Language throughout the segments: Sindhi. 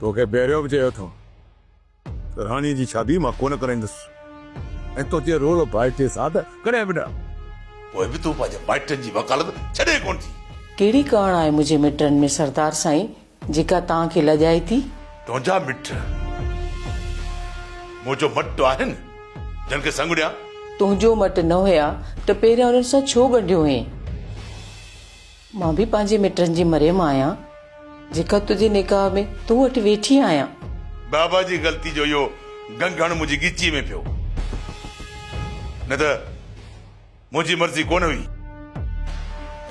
توکي پهريون به چيو اٿم ته راڻيء جي شادي مان ڪونه ڪرائيندس ۽ تنهنجي رول ڀائٽي سان ته ڪڏهن به نه. پوء به تون پنهنجي مائٽن جي وڪالت ڇڏين ڪونه ٿي. ڪهڙي ڪاڻ آهي منهنجي مٽن ۾ سردار سائين جيڪا توهان کي لڄائي ٿي؟ تنهنجا مٽ منهنجو مٽ آهن جن کي سڱ ڏيان. تنهنجو مٽ نه هيا ته پهريان انهن سان ڇو ڳنڍيو هئين؟ مان به پنهنجي مٽن جي مريم آهيان جيڪا تنهنجي نڪاح ۾ تو وٽ ويٺي آهيان. بابا جي غلطي جو اهو گنگهڻ منهنجي ڳچيء ۾ پيو نه ته منهنجي مرضي ڪونه هئي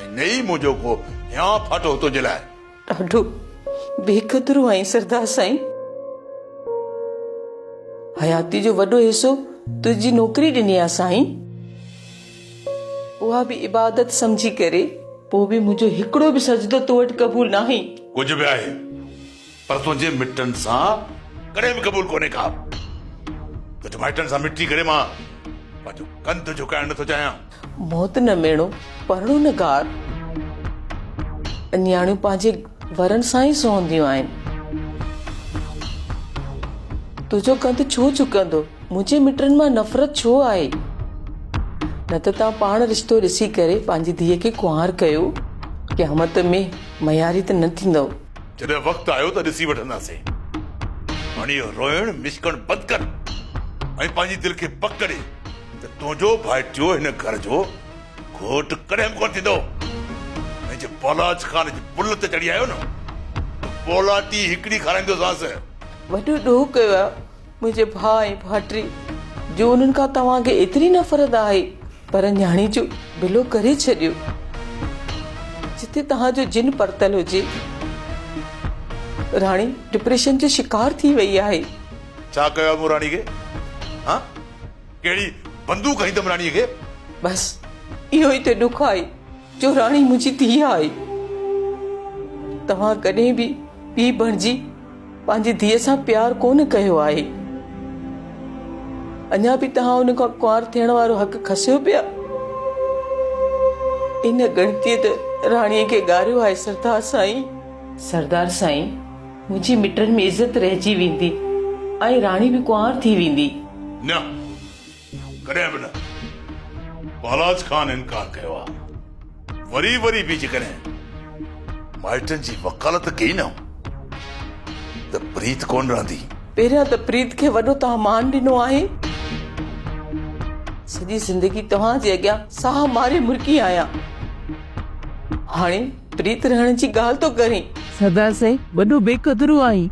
۽ نه ئي منهنجو ڪو هيانء ڦاٽو هو تنهنجي لاء. ڏاڍو بي قدرو آهين سردار سائين. حياتي جو وڏو حصو تنهنجي نوڪري ڏني آ سائين. اها به عبادت سمجهي ڪري پوء به منهنجو هڪڙو به سجدو تو وٽ قبول ناهي. ڪجهه به آهي پر تنهنجي مٽن سان ڪڏهن به قبول ڪونهي ڪا. تنهنجي مائٽن سان مٽي ڪري مان پنهنجو ڪنڌ جهڪائڻ نٿو چاهيان. موت نه ميڻو، پرڻو نه گار. نياڻيون پنهنجي ورن سان ئي سهنديون آهن. تنهنجو ڪنڌ ڇو جهڪندو؟ منهنجي مٽن مان نفرت ڇو آهي؟ نه ته توهان پاڻ رشتو ڏسي ڪري پنهنجي ڌيء کي ڪنوار ڪيو. قيامت ۾ مياري ته نه ٿيندؤ. جڏهن وقت آيو ته ڏسي وٺنداسين. هاڻي اهو روئڻ مشڪڻ بند ڪر ۽ پنهنجي دل کي پڪ ڏي ته تنهنجو ڀائٽيو هن گهر جو گهوٽ ڪڏهن به ڪونه ٿيندو ۽ جي بالاچ خان جي پل تي چڙهي آيو نه ته پولاٽي هڪڙي کارائيندوسانس. وڏو ڏوهه ڪيو آهي منهنجي ڀاء ۽ ڀائٽي جو انهن کان توهان کي ايتري نفرت آهي پر نياڻي جو بلو ڪري ڇڏيو جتي توهان جو جن پرتل هجي. راڻي ڊپريشن جو شڪار ٿي وئي آهي. ڇا ڪيو آهي مون راڻي کي؟ ها؟ ڪهڙي بندوق هنئي اٿم راڻيء کي؟ بس اهو ئي ته ڏک آهي جو راڻي منهنجي ڌيء آهي. توهان ڪڏهن به پيء بڻجي پنهنجي ڌيء سان پيار ڪونه ڪيو آهي. اڃا به توهان ان کان ڪنوار ٿيڻ وارو حق کسيو پيا. ان ڳڻتيء ته راڻيء کي ڳاريو آهي سردار سائين. سردار سائين، منهنجي مٽن ۾ عزت رهجي ويندي ۽ راڻي به ڪنوار ٿي ويندي. نه، ڪڏهن به نه. بالاچ خان انڪار ڪيو آ. وري وري به جيڪڏهن مائٽن جي وڪالت ڪئي نه ته پريت ڪونه رهندي. پهريان ته پريت کي وڏو توهان مان ڏنو آهي. سڄي زندگي توهان جي اڳيان ساهه ماري مرڪي آهيان. هاڻي پريت رهڻ جي ڳالهه ٿو ڪرين. سردار سائين وڏو بي قدرو آهين.